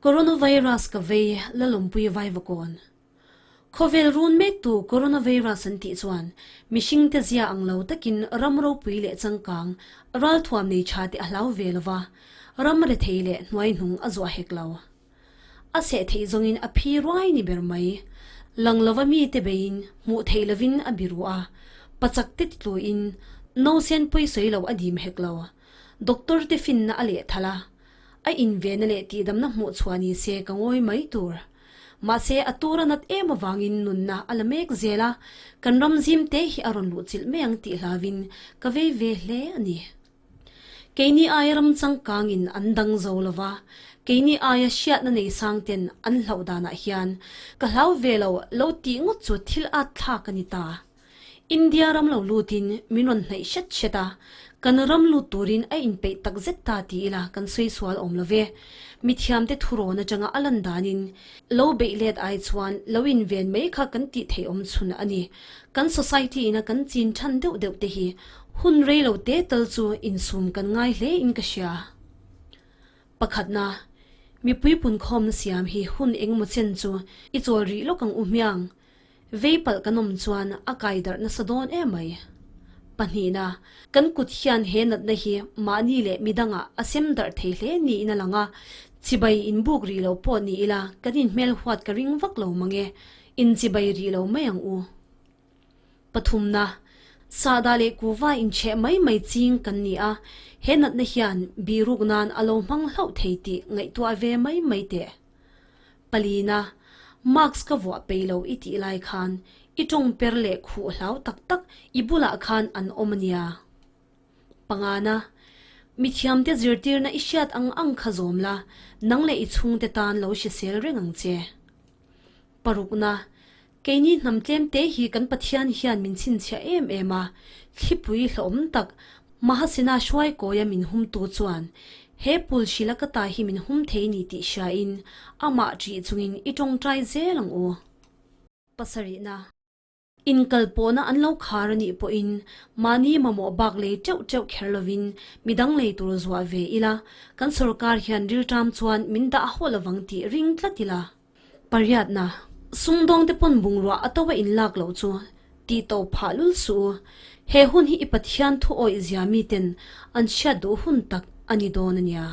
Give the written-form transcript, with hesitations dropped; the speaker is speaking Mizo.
Coronavirus ka vei la lawmpui vaivakawn. Khawvel run mektu coronavirus an tih chuan mihringte zia ang lo takin ram ropui leh changkang ralthuam nei tha te a hlau ve lova, ram rethei leh hnuaihnung a zuah hek lo. A seh theih zawngin a phi ruai ni ber mai. Lang lova mite beiin hmuh theih lovin a biru a, pachak te titluin nausen pawisawi lo a dim hek lo. Doctor te finna a lehthal a, a invena leh tihdamna hmuh chhuah ni se ka ngawi mai tur. Mahse a tur a nat em avangin nunna a la mek zel a, kan ram zim te hi a rawn luh chilh mai ang tih hlauvin ka vei ve hle a ni. Keini aia ram changkangin an dang zo lo va, keini aia hriatna nei sang ten an hlauh danah hian ka hlau ve lo lo tih ngawt chu thil at thlak a ni ta. India ram lo lutin min rawn hnaih hret hret a, kan ram lut turin a inpeih tak zet ta ti ila kan sawi sual awm lo ve. Mithiamte thurawn atanga a lan danin lo beih let ai chuan lo inven mai kha kan tih theih awm chhun a ni. Kan society ina kan chin than deuh deuh te hi hun rei lo te tal chu insum kan ngai hle in ka hria. Pakhatna, mipui punkhawmna siam hi hun engemaw chen chu i chawl rih lawk ang u hmiang. Vei palh kan awm chuan a kai darh nasa dawn em mai. Pahnihna, kan kut hian he natna hi mahni leh midangah a sem darh thei hle niin a lang a, chibai inbuk rih lo pawh ni ila kan inhmel huat ka ring vak lo mang e, inchibai rih lo mai ang u. Pathumna, sahdah leh kuva inchheh mai mai ching kan ni a, he natna hian bihruk nan a lo hmang hlauh thei tih ngaihtuah ve mai mai teh. Palina, Mask ka vuah peih lo i tih lai khan i tawng per leh khuh hlau tak tak i bulah khan an awm a nia. Pangana, Mithiamte zirtirna i hriat ang ang kha zawm la, nang leh i chhungte tan lo hrisel reng ang che. Parukna, Keini hnam tlem te hi kan Pathian hian min chhinchhiah em em a, thlipui hlauhawm tak Mahasena hruaikawia min humtu chuan he pul hrila ka ta hi min hum thei ni tih hriain amah ṭih chungin i ṭawngṭai zel ang u. Pasarihna. Inkal pawhna an lo khar a nih pawhin mahni mamawh bak lei teuh teuh kher lovin midang lei tur zuah ve ila, kan sorkar hian rilṭam chuan min dah haw lovang tih ring tlat ila. Pariatna, Sumdawngte pawn bungrua a to a inlak loh chu tih to phah lul suh u. He hun hi i Pathian thu awih zia miten an hriat duh hun tak a ni dawn a nia.